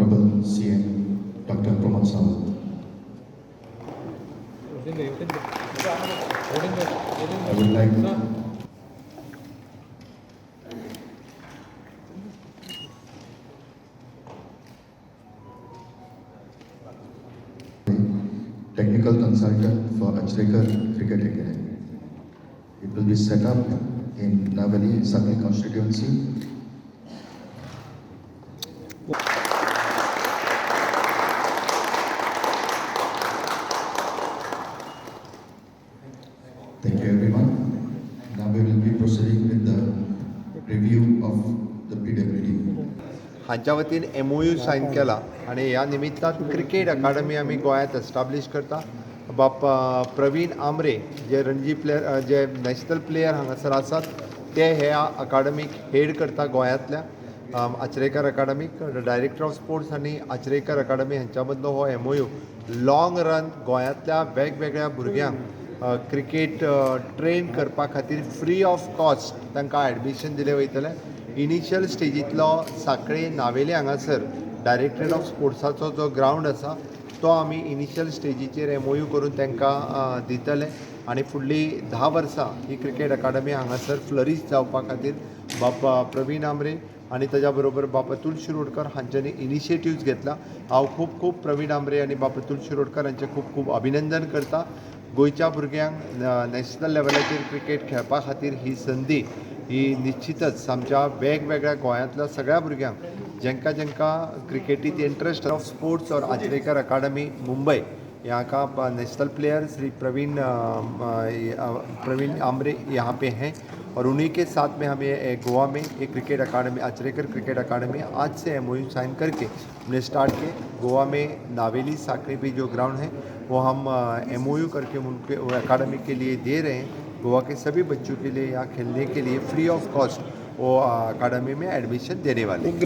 Honorable CM Dr. Pramod Sawant. I would like technical consultant for Achrekar Cricket Academy. It will be set up in Navali Sakli constituency. Thank you, everyone. Now we will be proceeding with the review of the PWD. हांच्या वतीन MOU sign केला आनी ह्या निमित्तान cricket academy आमी गोंयांत establish करता. बाप प्रवीण आमरे जे रणजी प्लेयर, जे नॅशनल प्लेयर हांगासर आसात, ते ह्या अकाडमीक हेड करता. गोंयांतल्या आचरेकर अकाडमीक डायरेक्टर ऑफ स्पोर्ट्स आनी आचरेकर अकाडमी हांच्या मदलो हो एमओयू लाँग रन गोंयांतल्या वेगवेगळ्या भुरग्यांक क्रिकेट ट्रेन करपा खातीर फ्री ऑफ कॉस्ट तांकां एडमिशन दिलें वयतलें. इनिशियल स्टेजींतलो साखळे नावेले हांगासर डायरेक्टरेट ऑफ स्पोर्ट्साचो जो ग्रावंड आसा, तो आमी इनिशियल स्टेजीचेर एमओयू करून तांकां दितले आनी फुडली 10 वर्सां ही क्रिकेट अकाडमी हांगासर फ्लरीश जावपा खातीर बाबा प्रवीण आमरे आनी ताज्या बरोबर बाब अतुल शिरोडकर हांच्यांनी इनिशिएटिव्ज घेतला. हांव खूब खूब प्रवीण आमरे आनी बाब अतुल शिरोडकर हांचें खूब खूब अभिनंदन करता. गोंयच्या भुरग्यांक नॅशनल लेवलाचेर क्रिकेट खेळपा खातीर ही संदी ही निश्चितच आमच्या वेगवेगळ्या गोंयांतल्या सगळ्या भुरग्यांक, जेंका जेंका क्रिकेटीत इंट्रस्ट ऑफ स्पोर्ट्स और आचरेकर अकाडमी मुंबई, यहाँ का नेशनल प्लेयर श्री प्रवीण प्रवीण आमरे यहाँ पे हैं और उन्हीं के साथ में हमें एक गोवा में एक cricket academy, Achrekar cricket academy, आज से एमओयू साइन करके हमने स्टार्ट किए. गोवा में नावेली साकरी भी जो ग्राउंड है, वो हम एमओयू करके उनके वो अकाडमी के लिए दे रहे हैं. गोवा के सभी बच्चों के लिए यहाँ खेलने के लिए फ्री ऑफ कॉस्ट वो अकाडमी में एडमिशन देने वाले हैं.